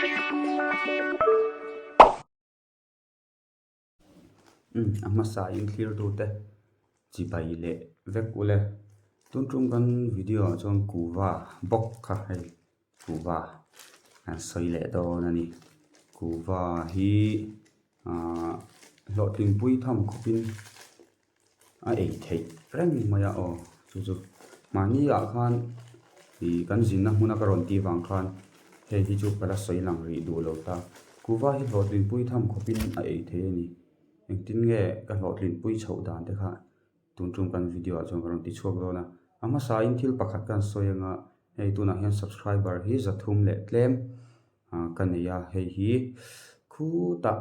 Umm a hmasa in thlir tu te chibai leh vek ule tun tum kan video ah chuan kuhva bawk kha hei kuhva an sawi leh dawn a ni kuhva hi ahh hlawhtling pui tham khawp in. a ei theih reng mai a aw chu chu mahni ah khan ih kan zinna hmuna ka rawn tih vang khan hei hi chu ka la sawi lang rih duh lo ta kuhva hi hlawhtlinpui tham khawpin a ei thei a ni engtin nge ka hlawhtlinpui chhoh dan te kha tun tum kan video ah chuan ka rawn ti chhuak dawn a a hmasa in thil pakhat ka han sawi anga hei tunah hian subscriber hi zathum leh tlem ah ka nei a hei hi khutah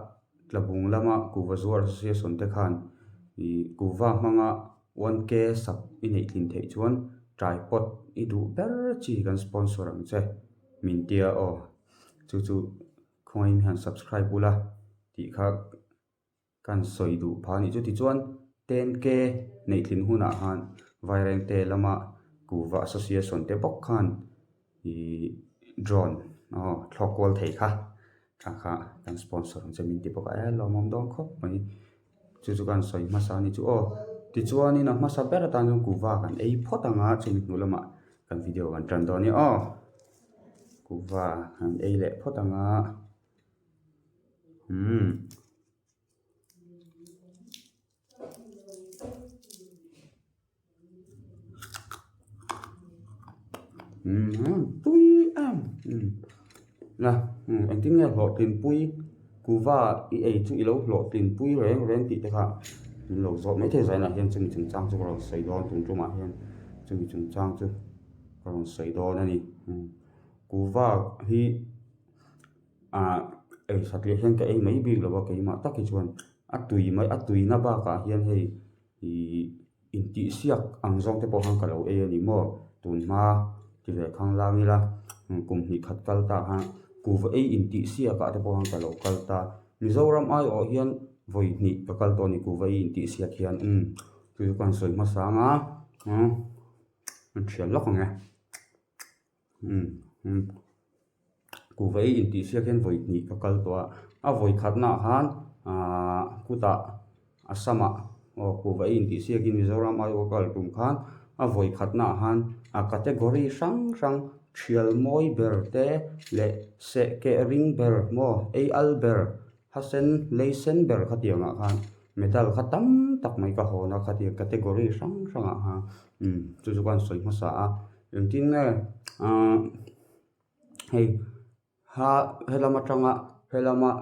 tlabung lama kuhva zuar association te khan ih kuhva hmanga one k sak i neih tlin theih chuan tripod i duh ber chi kan sponsor ang che min tia aw chu chu khawngaih in han subscribe ula tih kha. Kan sawi duh phah a nih chu. Tichuan, 10K neihtlin hunah khan Vairengte lama Kuhva Association te bawk khan ih drone aw thlawk kual thei kha tha kha kan sponsor ang che min ti bawk a, e lawmawm dawn khawp mai. Chu chu kan sawi hmasa a ni chu aw. Tichuanin a hmasa ber atan chuan Kuhva kan ei phawt ang a, chumi hnu lamah kan video kan tan dawn a ni aw. Kuhva kan ei leh phawt ang a. Umm. Umm pui em umm na umm engtin nge hlawhtlinpui kuhva i ei chu i lo hlawhtlinpui reng reng tih te kha min lo zawt maithei zainah hian chumi chungchang chu ka rawn sawi dawn tum tumah hian chumi chungchang chu ka rawn sawi dawn a ni umm kuhva hi. ah ei that leh hian ka ei mai bik lo a keimah tak hi chuan a tui mai a tuina bakah hian hei ihh intihsiak ang zawng te pawh khan ka lo ei a ni maw tun hma ti ve khang lang ila kum hnih khat kal ta khan kuhva ei intihsiak ah te pawh khan ka lo kal ta Mizoram aiawh hian vawi hnih ka kal tawh a ni kuhva ei intihsiak hian umm chu chu ka han sawi hmasa ang a umm an thian lawk ang e. Umm kuhva ei intihsiak hian vawi hnih ka kal tawh a a vawi khatnaah khan ahh kutah Assam ah aw kuhva ei intihsiakin Mizoram aiawh ka kal tum khan a vawi khatnaah khan a category hrang hrang thial mawi ber te leh seh keh ring ber maw ei al ber hasen lei sen ber khatiang ah khan medal kha tam tak mai ka hawn a khatiang category hrang hrang ah khan umm chu chu ka han sawi hmasa a. Engtin nge ahh hei ha helam atanga helama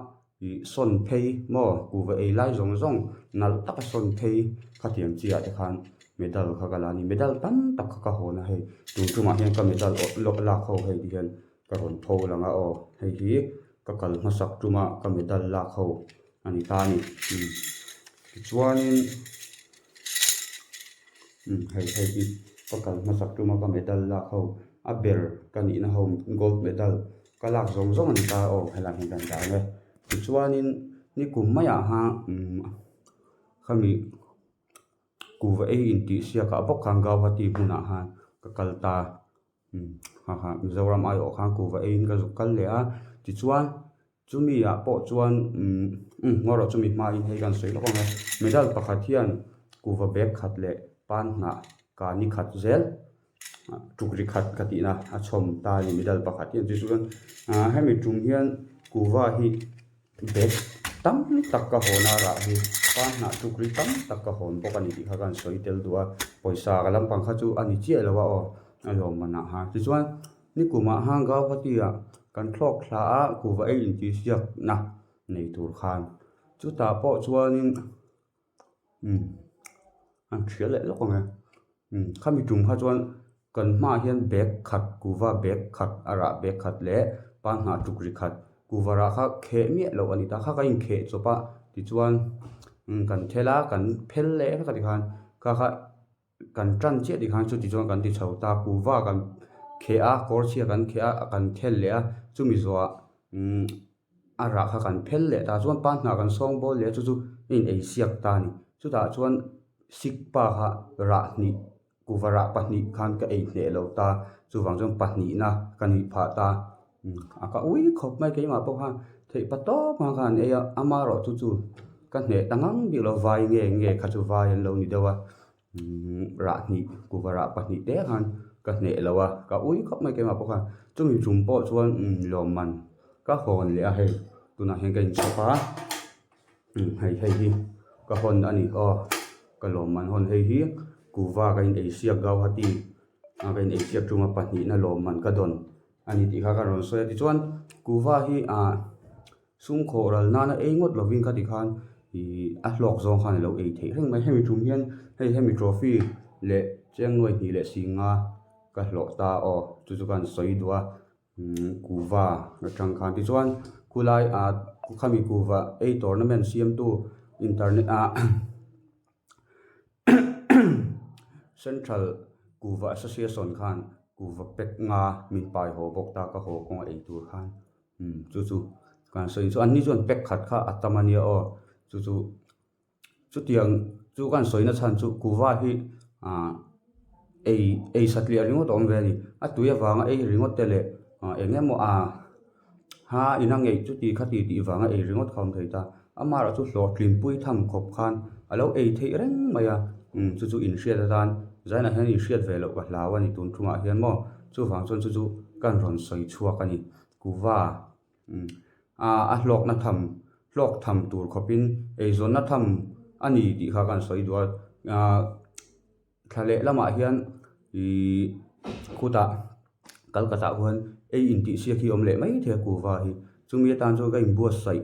ih sawn phei maw kuhva ei lai zawng zawng nalh taka sawn phei khatiang chi ah te khan medal kha ka la a ni medal tam tak kha ka hawn a hei tun tumah hian ka medal awh lak ho hei ti hian ka rawn pho lang a aw hei hi ka kal hmasak tuma ka medal lak ho a ni ta a ni umm tichuanin umm hei hei hi ka kal hmasak tuma ka medal lak ho a ber ka nihna ho gold medal ka lak zawng zawng a ni ta aw helaiah hian kan dah ang e tichuanin nikum maiah khan umm khami kuhva ei intihsiak ah bawk khan Gauhati hmunah khan ka kal ta. Ha ha Mizoram aiawh khan kuhva eiin ka zuk kal leh a tichuan chumi ah pawh chuan umm umm ngaw rawh chumi hmain hei kan sawi lawk ang e medal pakhat hian kuhva bag khat leh pan hnah ka ni khat zel tukri khat ka tihna a chhawm ta a ni medal pakhat hian chu chuan ah hemi tum hian kuhva hi Bag tam tak ka hawn a rah hi pa hnah tuk ri tam tak ka hawn bawk a ni tih kha ka han sawi tel duh a pawisa ka lampang kha chu a ni chiah lo a aw a lawm manah ha tichuan nikumah han Gauhati ah kan thlawk thla a kuhva ei intihsiakna nei tur khan chutah pawh chuanin umm an hria leh lawk ang e umm khami tum kha chuan kan hmaah hian bag khat kuhva bag khat a rah bag khat leh pa hnah tuk ri khat kuhva rah kha kheh miah loh a ni ta kha kan inkheh chawp a tichuan umm kan thel a kan phel leh vek a tikhan kha kha kan tan chiah tikhan chuti chuan kan ti chho ta kuhva kan kheh a kawr chhia kan kheh a kan thel leh a chumi zawhah umm a rah kha kan phel leh ta chuan pa hnah kan sawng bawl leh a chu chu a in ei siak ta a ni chutah chuan sik pa kha rah hnih kuhva rah pahnih khan ka ei hneh lo ta chuvang chuan pahnihna ka nih phah ta. A ka ui khawp mai keimah pawh khan theih pa tawp ang khan ei a, amaherawh chu chu ka hneh ta ngang bik lo vai nge nge kha chu vai an lo ni deuh a, rah hnih kuhva rah pahnih te khan ka hneh lo a, ka ui khawp mai keimah pawh khan chumi tum pawh chuan lawmman ka hawn leh a hei tunah hian ka inchhawp a. Hei hei hi ka hawn a ni aw ka lawmman hawn hei hi kuhva ka in ei siak Gauhati a ka in ei siak chunga pahnihna lawmman ka dawn a ni tih kha ka rawn sawi a tichuan kuhva hi ah sum khawh ral nana ei ngawt lovin kha tikhan ih a hlawk zawng khan alo ei theih reng mai hemi tum hian hei hemi trophy leh cheng nuai hnih leh singa ka hlawh ta aw chu chu ka han sawi duh a. Kuhva atang khan tichuan khulai ah khami kuhva ei tournament siamtu internet ah central kuhva association khan kuhva pack nga min pai haw bawk ta ka haw kawng a ei tur khan chu chu kan sawi chu an ni chuan pack khat kha a tam ania aw chu chu. Chutiang chu kan sawina chhan chu kuhva hi ah ei ei satliah ringawt a awm ve a ni. A tui avanga ei ringawt te leh ah eng emaw ah ha ina ngeih chuti khati tih vanga ei ringawt kha a awm thei ta. Amaherawh chu hlawhtlinpui tham khawp khan a lo ei theih reng mai a, umm chu chu inhriat atan zainah hian inhriat ve loh ka hlau a ni tun thungah hian maw chuvang chuan chu chu kan rawn sawi chhuak a ni. Kuhva. A hlawkna tham, hlawk tham tur khawpin eizawnna tham a ni tih kha kan sawi duh a. Thla leh lamah hian ihh khutah Kolkata khuan ei intihsiak hi a awm leh mai thei a kuhva hi. Chumi atan chuan ka inbuatsaih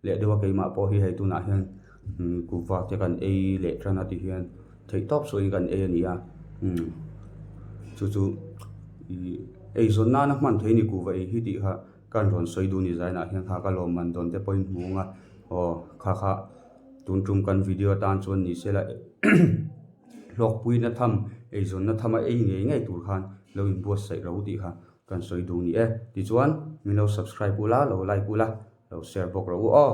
leh deuh a keimah pawh hi hei tunah hian kuhva te kan ei leh tan a ti hian theihtawp sawiin kan ei a ni a. Chu chu ihh eizawn nana hman theih a ni kuhva ei hi tih kha. Kan rawn sawi duh ni zainah hian kha ka lawmman dawn te pawhin hmu ang a, aw kha kha tun tum kan video atan chuan ni sela hlawkpuina tham eizawnna tham a ei ngei ngei tur khan lo inbuatsaih ro tih kha kan sawi duh ni e. Tichuan min lo subscribe ula, lo like ula, lo share bawk rawh u aw.